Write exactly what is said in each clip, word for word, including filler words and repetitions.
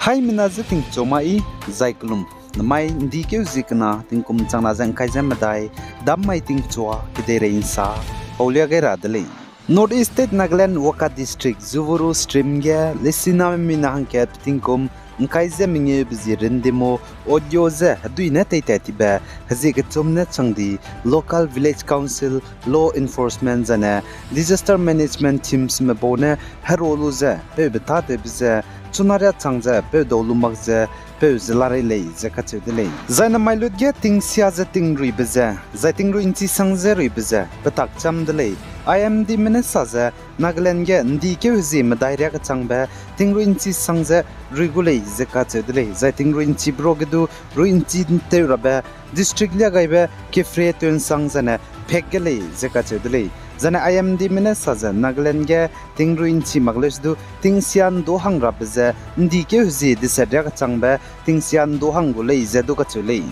Haimena je tingchua mai, zai kelum. Namai ’ndi keu zie kena tingkum changna ze ’ngkai ze medai, dam mai tingchua kedeirei ’nsa, paulia gai ra de lei. North East State Nagaland Wokha District, Juvuru Stream ge, lesiname mina hangkat tingkum ’ngkai ze mengeu bezie rindimo audio ze hedui ne teitat tibe, hezie kechum ne chang di, local village council, law enforcement zane disaster management teams me bau ne hero lu ze, peube tâtewbe ze, chuna ria chang ze, peu dau lu mak ze, peu ze larei lei ze kacheu de lei. Zai namai lut ge tingsia ze tingruibe ze, zai tingrui ’nchi sang ze ruibe ze, petak cham de lei. I M Dme ne sa ze, Nagaland ge ’ndi keu hezie medai riâ kechangbe, tingrui ’nchi sang ze rui gu lei ze kacheu de lei. Zai tingrui ’nchi bro ge du, rui ’nchi ’nteu rabe, district lia gaibe, kefre tew'nsang zane, pek ge lei ze kacheu de lei. Zane I M Dme ne sa ze, Nagaland ge tingrui ’nchi mak leuse du, tingsia ’ndu hang rabe ze, ’ndi keu hezie deset riâ kechangbe, tingsia ’ndu hang gu lei ze du kacheu lei.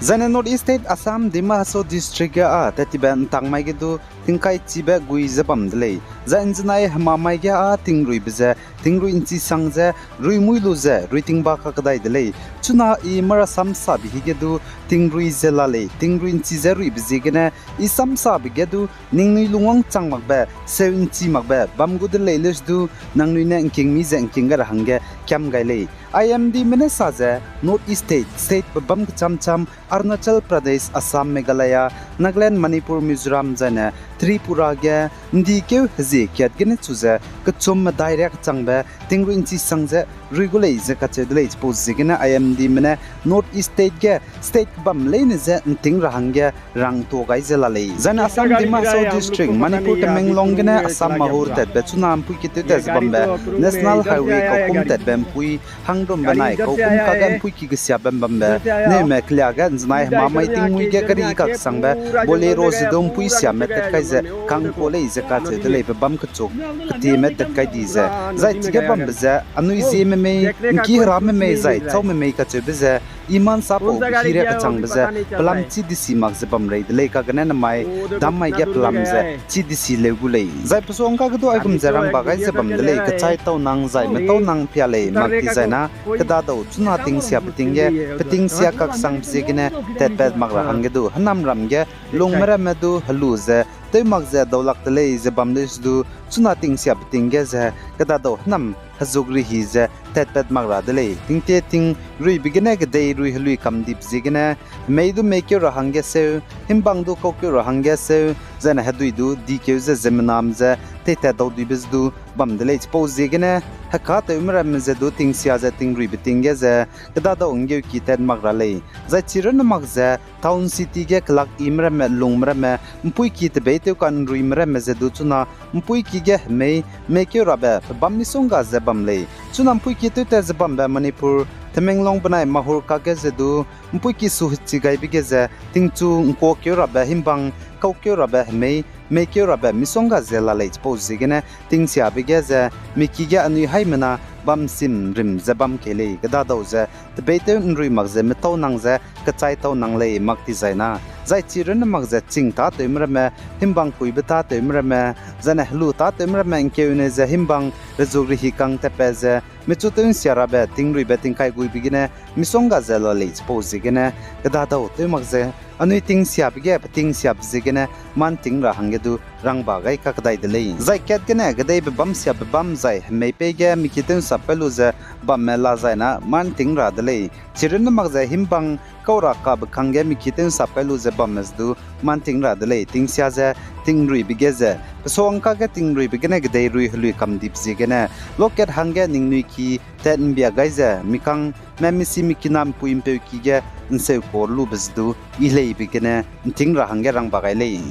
Zane North East State Assam Dima Hasao District ge â tat tibe ’ntang mai ge du tingkai chibe gui ze bam de lei. Zai ’nzenai hemamai ge â tingruibe ze, tingrui ’nchi sang ze, rui mui lu ze, rui tingba kakedai de lei. Chuna i marasam sabe hige du, tingrui ze la lei, tingrui ’nchi ze ruibe ziegene, i samsabe ge du, ningnui lungwang chang makbe, seu ’nchi makbe, bam gu de lei leuse du, nangnui ne ’ngking mi ze ’ngking gai ra hangge, kiam gai lei. I M Dme ne sa ze, North East State, state bebâm kecham cham, Arunachal Pradesh, Assam, Meghalaya, Nagaland, Manipur, Mizoram, zane Tripura ge, ’ndi keu hezie kat gene chu ze, kechum medai riâ kechangbe, tingrui ’nchi sang ze, rui gu lei ze kacheu de lei chipau ziegene I M Dme ne North East State ge, state kebam leine ze ’nting ra hangge, rangtua gai ze la lei. Zane Assam Dima Hasao District, Manipur Tamenglong gene Assam Mahur tatbe chuna ’mpuî ki tewtat ze bambe, National Highway kaukum tatbe ’mpuî, hangdumbe nai kaukum kage ’mpuî ki kesiabe bambe, neume kelia ge ’nzenai hemamai tingmuî ge gari kakesangbe, Bolero ze du ’mpuî siame tat kai ze, kangkua lei ze kacheu de lei bebâm kechuk, ketieme tat kai di ze. Zai chige bambe ze, anui zieme mei, ’ngki herame mei zai, châume mei kacheube ze, i mansa pau behi riâ kechangbe ze, pelam chî desi mak ze bam rei de lei kagene namai, dam mai ge pelam ze, chî desi leu gu lei. Zai pesuang kage du aigum ze rangba gai ze bam de lei, kechai tau nang zai metau nang pia lei mak ti zai na, kedadau chuna tingsiabe ting ge, peting sia kaksangbe ziegene, tatpat mak ra hangge du, hênamram ge, lungme ramme du, helu ze, tew mak ze daulak de lei ze bam leuse du, chuna tingsiabe ting ge ze, kedadau hênam hezuk rehi ze tatpat mak ra de lei. Tingtie ting ruibe gene kedei rui helui kamdip ziegene, hemei du meikeu ra hangge seu, himbang du kaukeu ra hangge seu, zane hedui du dikeu ze ziemmename ze teitat dauduibe ze du bam de lei. Chipau ziegene, hekâtewme ramme ze du tingsia ze tingruibe ting ge ze, kedadau ’nggeuki tat mak ra lei. Zai chirunne mak ze, town city ge kelak ime ramme, lungme ramme, ’mpuîki tebeitew ka'nruime ramme ze du chuna, ’mpuîki ge hemei, meikeu rabe, pebâm misongga ze bam lei. Chuna ’mpuîki tewtat ze bambe Manipur, Tamenglong benai Mahur kage ze du, ’mpuîki su hechi gaibe ge ze, tingchu ’ngkuakeu rabe himbang, kaukeu rabe hemei, meikeu rabe misongga ze la lei chipau ziegene, tingsiabe ge ze, miki ge anui haimena, bam sim rim ze bam kei lei, kedadau ze, tebeitew ’nrui mak ze metau nang ze, kechai tau nang lei mak ti zai na. Zai chirunne mak ze ching tâtewme ramme, himbang puibe tâtewme ramme, zane helu tâtewme ramme ’ngkeune ze himbang rezuk rehi kang tatpat ze, mechu tew ’nsia rabe, tingruibe tingkai guibe gene, misongga ze la lei chipau ziegene, kedadau tew mak ze, anui tingsiabe ge, peting siabe ziegene, mâ ’nting ra hangge du, rangba gai kakdai de lei. Zai kat gene, kedeibe bâm siabe bâm zai, hemei pei ge, miki tew ’nsap kai lu ze, bamme la zai na, mâ ’nting ra de lei. Chirunne mak ze himbang, kau ra kabe kangge miki tew ’nsap kai lu ze bamme ze du, mâ ’nting ra de lei, tingsia ze, tingruibe ge ze. Pesuang kage tingruibe gene kedei rui helui kamdip ziegene. Lokat hangge ningnui ki, tat ’mbia gai ze, mikang, me misi mikina ’mpui ’mpeu ki ge, ’nseu kor lube ze du, i leibe gene, ’nting ra hangge rangba gai lei.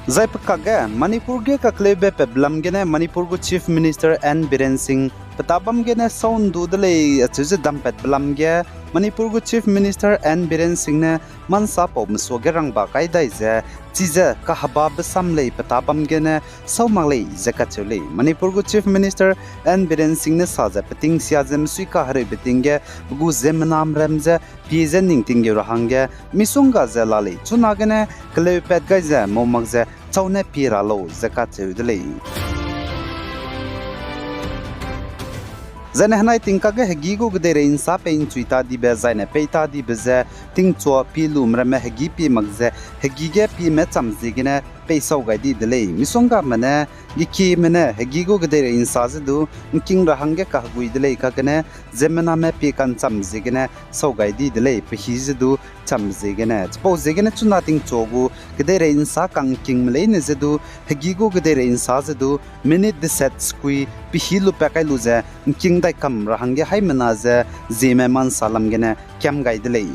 Zai pe kakge, Manipur ge kakleube patbe lam gene Manipur gu Chief Minister N Biren Singh, petâ bam gene sau ’ndu de lei acheu ze dampatbe lam ge, Manipur gu Chief Minister N Biren Singh ne, mâ ’nsa pau mesuage rangba kai dai ze, chize kahebabe sam lei petâ bam gene, sau mak lei ze kacheu lei. Manipur gu Chief Minister N Biren Singh ne sa ze peting sia ze mesui kahereube ting ge, pe gu ziemmename ram ze, pie ze ning tinggeu ra hangge, misongga ze la lei. Chunagene, keleu pat gai ze, mau mak ze, sau ne pie ra lau ze kacheu de lei. Zaine henai tingkage hegi gu kedeirei nsa pei nchui ta dibe zaine pei ta dibe ze tingchua pie lume ramme hegi pie mak ze hegi ge pieme cham ziegene pei sau gai di de lei. Misonggame ne, gekieme ne hegi gu kedeirei nsa ze du ngking ra hangge kahegui de lei kagene, ziemmename pie ka'ncham ziegene sau gai di de lei, pehî ze du cham ziegene. Chipau ziegene chuna tingchua gu kedeirei nsa ka'ngkingme leine ze du, hegi gu kedeirei nsa ze du, minute deset sekui pehî lupat kai lu ze ngking dai kam ra hangge haimena ze zieme ma nsa lam gene kiam gai de lei.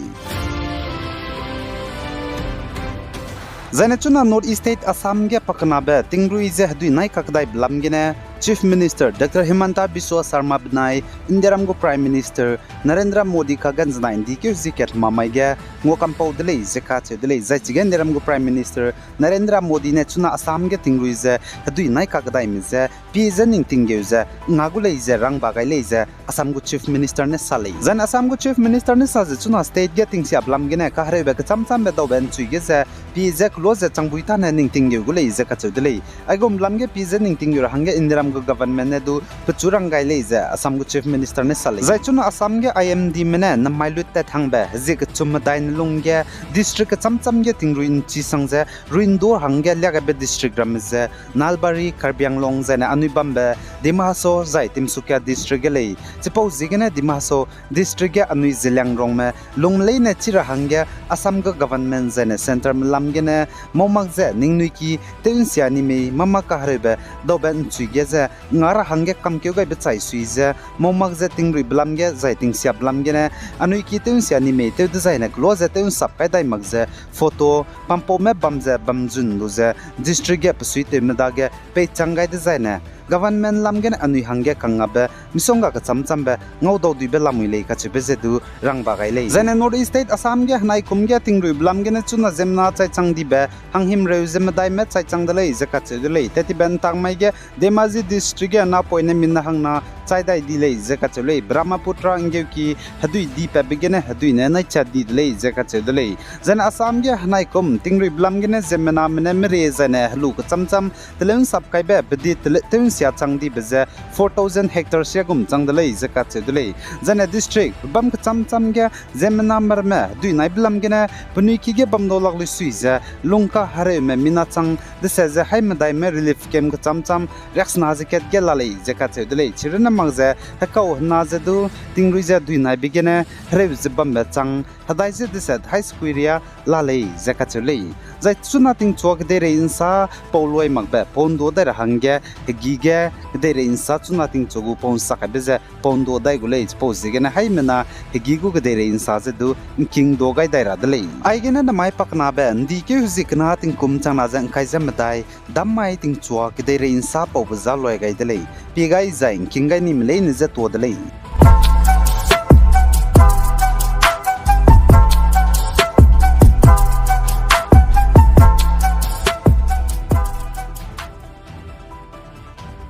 Zaine chuna North East State Assam ge pakenabe tingrui ze hedui nai kakdaibe lam gene Chief Minister Doctor Himanta Biswa Sarma benai Indiaram gu Prime Minister Narendra Modi kage nzenai ndikeu hezie kat hemamai ge ngua kampau de lei ze kacheu de lei. Zai chige Indiaram gu Prime Minister Narendra Modi ne chuna Assam ge tingrui ze hedui nai kakdaime ze pie ze ning tinggeu ze nga gu lei ze rangba gai lei ze Assam gu Chief Minister ne sa lei. Zaine Assam gu Chief Minister ne sa ze chuna state ge tingsiabe lam gene kahereube kechâm châmbe daube nchui ge ze pie ze kelo ze changbui tâne ning tinggeu gu lei ze kacheu de lei. Aigum lam ge pie ze ning tinggeu ra hangge Indiaram gu government ne du pechu rang gai lei ze Assam gu Chief Minister ne sa lei. Zai chuna Assam ge I M Dme ne namai lut tat hangbe hezie kechum medai ne lung ge district kechâm châm ge tingrui nchisang ze rui'ndu hangge liagaibe district ramme ze Nalbari, Karbi Anglong zaine anui bambe Dima Hasao zai Tinsukia district ge lei. Chipau ziegene Dima Hasao district ge anui Zeliangrongme lungme leine chi ra hangge Assam gu government zaine centreme lam gene mau mak ze ningnui ki tew nsia ni mei mâ mâ kahereube daube nchui ge ze nga ra hangge kamkeu gaibe chai sui ze mau mak ze tingruibe lam ge zai tingsiabe lam gene anui ki tew nsia ni mei tew dezaine kelo ze tew nsap kai dai mak ze photo pampaume bam ze bam zun lu ze district ge pesuitewme dage peichang gai dezaine government lam gene anui hangge kangngabe misongga kechâm châmbe ngaudau duibe lamui lei kacheube ze du rangba gai lei. Zaine North East State Assam ge henai kum ge tingruibe lam gene chuna ziemmena chaichang dibe hanghimreu ze medaime chaichang de lei ze kacheu de lei. Tettibe ntak mai ge Dhemaji district ge napoine mina hangna chai dai di lei ze kacheu lei. Brahmaputra nggeuki hedui dipatbe gene hedui ne naichat di de lei ze kacheu de lei. Zaine Assam ge henai kum tingruibe lam gene ziemmename ne merie zaine helu kechâm châm teleu nsap kaibe pedi tele-, tew nsia chang dibe ze four thousand hectares ya gum chang de lei ze kacheu de lei. Zaine district pebâm kechâm châm ge ziemmename ramme hedui naibe lam gene penui ki ge bam dau lak lui sui ze lungka hereume mina chang dese ze haî medaime relief camp kechâm châm riaksena ze kat ge la lei ze kacheu de lei. Chirunne mak ze hekau hena ze du tingrui ze hedui naibe gene hereu ze bambe chang hedai ze deset haî sekui ria la lei ze kacheu lei. Zai chuna tingchua kedeirei nsa pau luai makbe pau ndu dai ra hangge hegi ge kedeirei nsa chuna tingchua gu pau nsa kaibe ze pau ndu dai gu lei. Chipau ziegene haimena hegi gu kedeirei nsa ze du ngking du gai dai ra de lei. Aigene namai pakenabe ndikeu hezie kena tingkum changna ze ngkai ze medai dam mai tingchua kedeirei nsa paube za luai gai de lei. Pie gai zai ngking gai nime leine ze tuâ de lei.